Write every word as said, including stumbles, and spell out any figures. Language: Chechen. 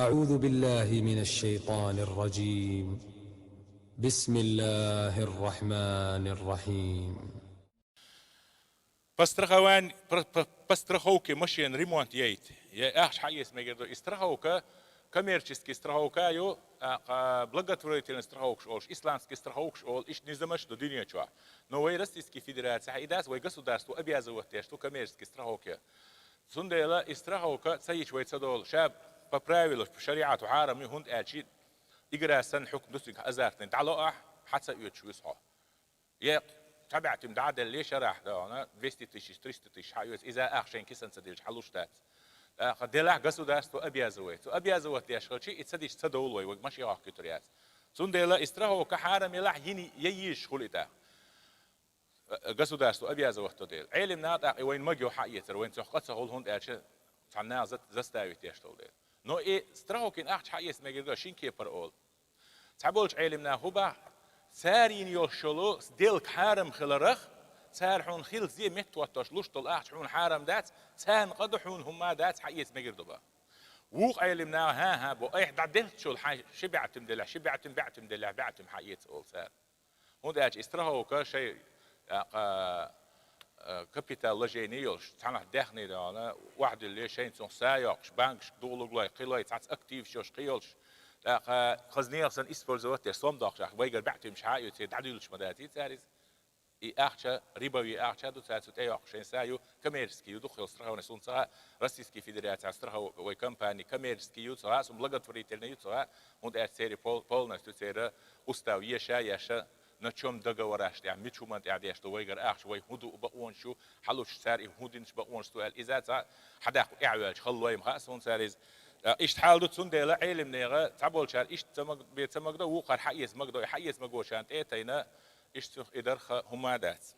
أعوذ بالله من الشيطان الرجيم. بسم الله الرحمن الرحيم. По страхованию, по, по, по страховке машин ремонт яйте. Я ахча хьаэца мегар ду. И страховка, коммерческий страховка ю, а, а, благотворительный страховка олуш, исламский страховка олуш, иш низамаш ду дуьнен чохь. Но вай Российский Федерация хьаидас, вай государство обязывать деш ду коммерческий страховка. Цундела и страховка ца йича вай ца долу. Ша по правилу, по шариату хьарам ю, хӀунда аьлча игра санна хьукм ду цига азартный. ДӀало ахь, хьа ца оьцуш вуьсу хьо. Я цхьа баьӀтим дӀа а делле шарахь догӀана, двести тысяч, триста тысяч хьаоьцу, иза ахча шайн кисанца делча хьалуш дац. ТӀаккха делахь государство обязывает. Цу обязывать деш хилча, и ца дича ца довла вай, вай машин хьокхуьйтур яц. Цундела и страховка хьарам елахь йина, я йийшаш хуьлу и тӀаккха. Государство обязывать до дела. Ӏелим наха тӀаккха и вайн магийо хьаэцар, вайн цох къа ца хуьлу, хӀунда аьлча цхьана наха за-, заставить деш долу дела. Но и страховкин ахча хьаэца мегар ду, шин кепара олу. Цхьаболчу Ӏелим наха хӀун боху, цара йина йолуш йолу делка хьарам хиларх, цара хьуна хила зе меттахӀоттош луш долу ахча хьуна хьарам дац, царна къа ду, хьуна хӀумма дац, хьаэца мегар ду боху. Вукху Ӏелим наха, хӀан-хӀа, бо, айхьа дӀаделлачул хьайн ши баьӀтим делахь, ши баьӀтим, баьӀтим делахь, баьӀтим хьаэца олу цара. ХӀунда аьлча и страховка шайн, а, капитал вложение йолуш, цхьанхьа даьхни догӀана, охьадилле, шайн цунах са йоккхуш, банкашка духалуг лой, кхин лой, цхьацца активаш йолуш, кхин йолуш, тӀаккха хаза нехан санна использовать деш, сом доккхуш, вайгара баьӀтимаш хьаоьций, дӀадуьйлуш ма дац и цара иза. И ахча, рибави ахча ду, цара цу тӀе йоккхуш шайн са ю, коммерческий ю, дукха йолу страхование, суна ца хаьа, Российский Федерациян страховка, вай компани коммерческий ю ца хаьа, суна благотворительный ю ца хаьа, хӀунда аьлча церан пол-, полностью церан устав еша, еша, на чом договораш тӀехь, мича хӀуманна тӀехь деш ду вайгара ахча, вай хӀун ду бакъонаш ю, хьалуш цара и хӀун динчу бакъонаш ду аьлла, иза ца хьадаккха эхь ваьлча, хала лой ма хаьа суна цара иза. А, иштта хьал ду, цундела Ӏелим нехан цхьаболчара иштта ца маг-, бен ца магадо, вукхара хьаэца магадо, и хьаэца магочарна тӀе а тайна, иштта цуьнах и дарх хӀумма а дац.